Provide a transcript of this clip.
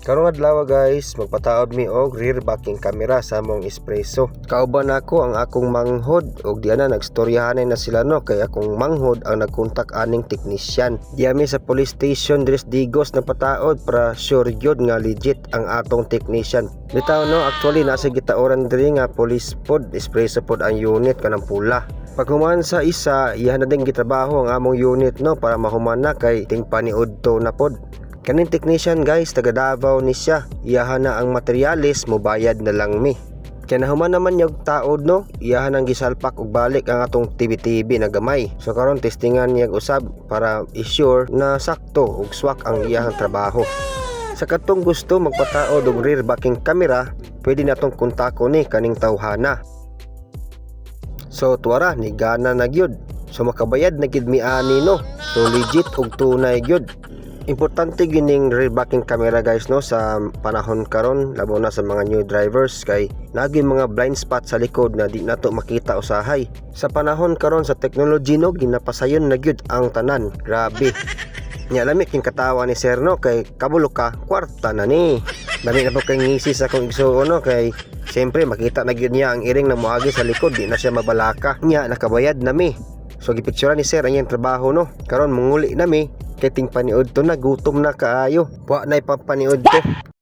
Karong adlaw, guys, magpataod mi og rear backing camera sa among Espresso. Kauban nako ang akong manghod og diana nagstoryahanay na sila, no, kay akong manghod ang nagkontak aning technician. Diya mi sa police station diri sa Digos nagpataod para sure gyud nga legit ang atong technician. Bitaw, no, actually nasa gitaoran diri nga police pod, Espresso pod ang unit kanang pula. Paghuman sa isa, iyahan na din gitrabaho ang among unit, no, para mahuman na kay ting paniudto na pod. Kaning technician, guys, taga Davao ni siya. Iyahan na ang materyales, mobayad na lang mi. Kaya nahuman naman yung taod, no, iyahan ang gisalpak og balik ang atong TV-TV na gamay. So karon testingan niya usab para i-sure na sakto ug swak ang iyahang trabaho. Sa katong gusto magpataod og rear backing camera, pwede natong kontakon ni kaning tawhana. So tuwara ni gana na gyud. So makabayad na gyud mi ani, no. So legit ug tunay gyud. Importante gining rear backing camera, guys, no, sa panahon karon, labo na sa mga new drivers, kay nagi mga blind spot sa likod na di nato makita usahay. Sa panahon karon sa technology, no, ginapasayon na gyud ang tanan. Grabe. Nya lami king katawa ni sir, no, kay kabulo ka kwarta na ni. Dami na po kay ngisi sa akong igsuon, no, kay siyempre makita na gyud niya ang iring na moagi sa likod, di na siya mabalaka. Nya nakabayad na mi. So gipicturean ni sir ang iyang trabaho, no. Karon munguli na mi kay ting paniudto na, gutom na kaayo. Wa na ipapaniudto.